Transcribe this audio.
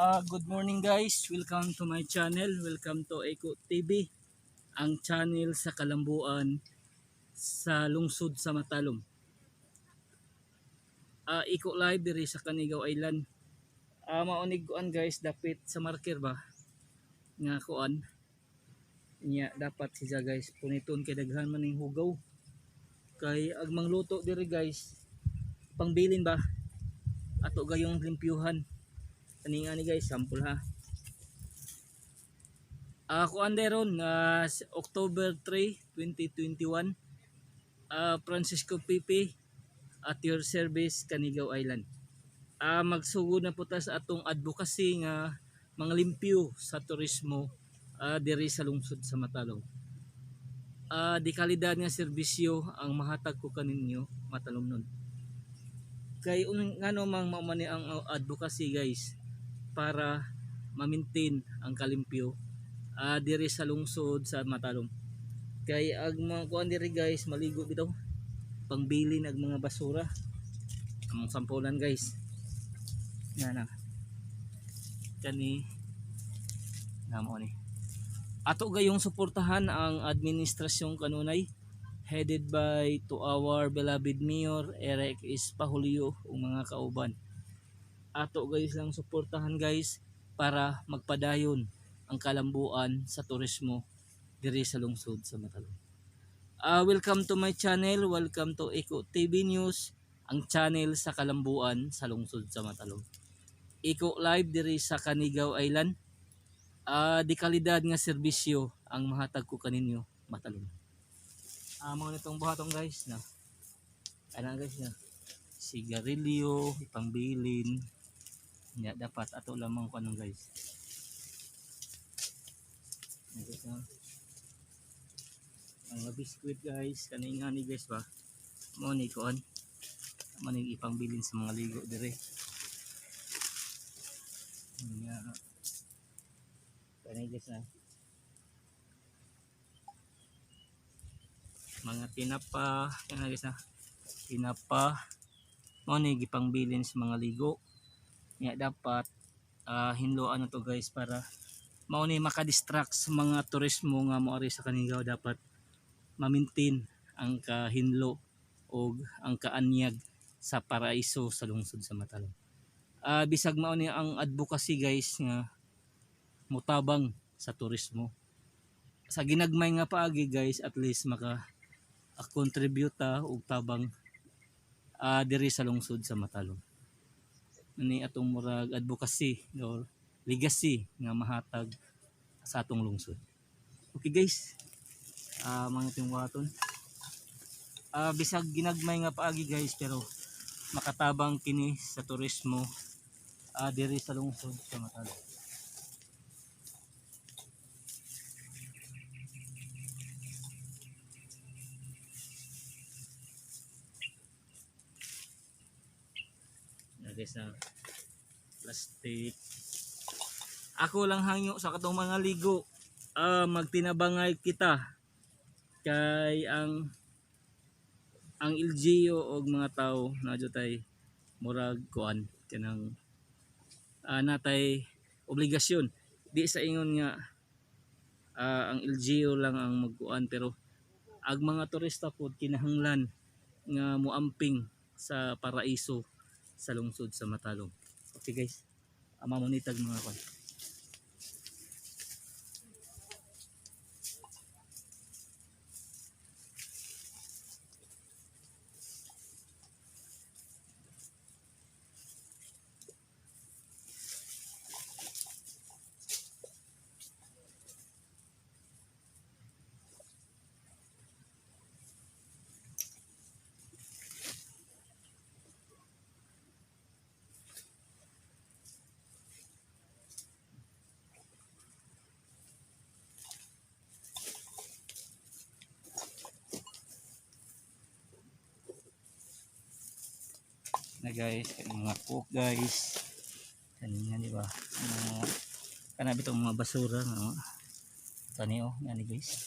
Good morning, guys. Welcome to my channel. Welcome to Eco TV, ang channel sa kalambuan sa lungsod sa Matalom. Eco Live diri sa Canigao Island. Mao nig kuan, guys, dapit sa marker ba nga kuan. Nya dapat siya, guys, puniton kay daghan man ning hugaw. Kay ag mangluto diri, guys, pangbilin ba, ato gayong limpyuhan. Kani nga ni, guys, sample ha. Kuan deron nga October 3, 2021. Francisco Pipi at your service, Canigao Island. Magsugod na po ta sa atong advocacy nga mga limpyo sa turismo diri sa lungsod sa Matalom. Di kalidad nga serbisyo ang mahatag ko kaninyo, Matalom nun. Kay ngano mang mao man ni ang advocacy, guys, para ma-maintain ang kalimpyo diri sa lungsod sa Matalom. Kay ag mga kuan diri, guys, maligo bitaw, pangbilin ag mga basura. Among sampulan, guys. Nga na. Kani namo ni. Ato gayong suportahan ang administrasyong kanunay headed by to our beloved Mayor Eric Espajulio ug mga kauban. Ato guys lang suportahan, guys, para magpadayon ang kalambuan sa turismo diri sa lungsod sa Matalom. Welcome to my channel, welcome to Eco TV News, ang channel sa kalambuan sa lungsod sa Matalom. Eco Live diri sa Canigao Island. Di kalidad nga serbisyo ang mahatag ko kaninyo, Matalom. Mga nitong buhatong, guys, na. Ana, guys, na. Sigarilyo, ipangbilin. Nya dapat ato lamang ko anong, guys. Yan, guys, na. Mga biscuit, guys, kani nga ni, guys, ba. Mao ni kuan. Mao ni ipangbilin sa mga ligo dire. Nya. Kani, guys, na. Mga tinapa, kana, guys, na. Tinapa. Mao ni gipangbilin sa mga ligo. Nya dapat hinloan na to, guys, para mao ni makadistract sa mga turismo nga moari sa Canigao. Dapat ma-maintain ang kahinlo o ang kaanyag sa paraiso sa lungsod sa Matalom. Bisag mao ni ang advocacy, guys, nga mutabang sa turismo. Sa ginagmay nga paagi, guys, at least maka contribute ta og tabang diri sa lungsod sa Matalom. Ni atong murag advocacy or legacy nga mahatag sa atong lungsod. Okay, guys. Mga itong waton. Bisag ginagmay nga paagi, guys, pero makatabang kini sa turismo diri sa lungsod sa Matalom. Na, guys, na plastic. Ako lang hangyo sa katong mga ligo, magtinabangay kita kay ang LGU og mga tao na tay murag kuan kanang natay obligasyon, di sa ingon nga ang LGU lang ang magkuan, pero ag mga turista pod kinahanglan nga moamping sa paraiso sa lungsod sa Matalom. Okay, guys. Mamunitag mga kuan. Na, guys, kay mga coke, guys, kanina, di ba, mga kana bitong mga basura nga kani, oh, ngani, guys.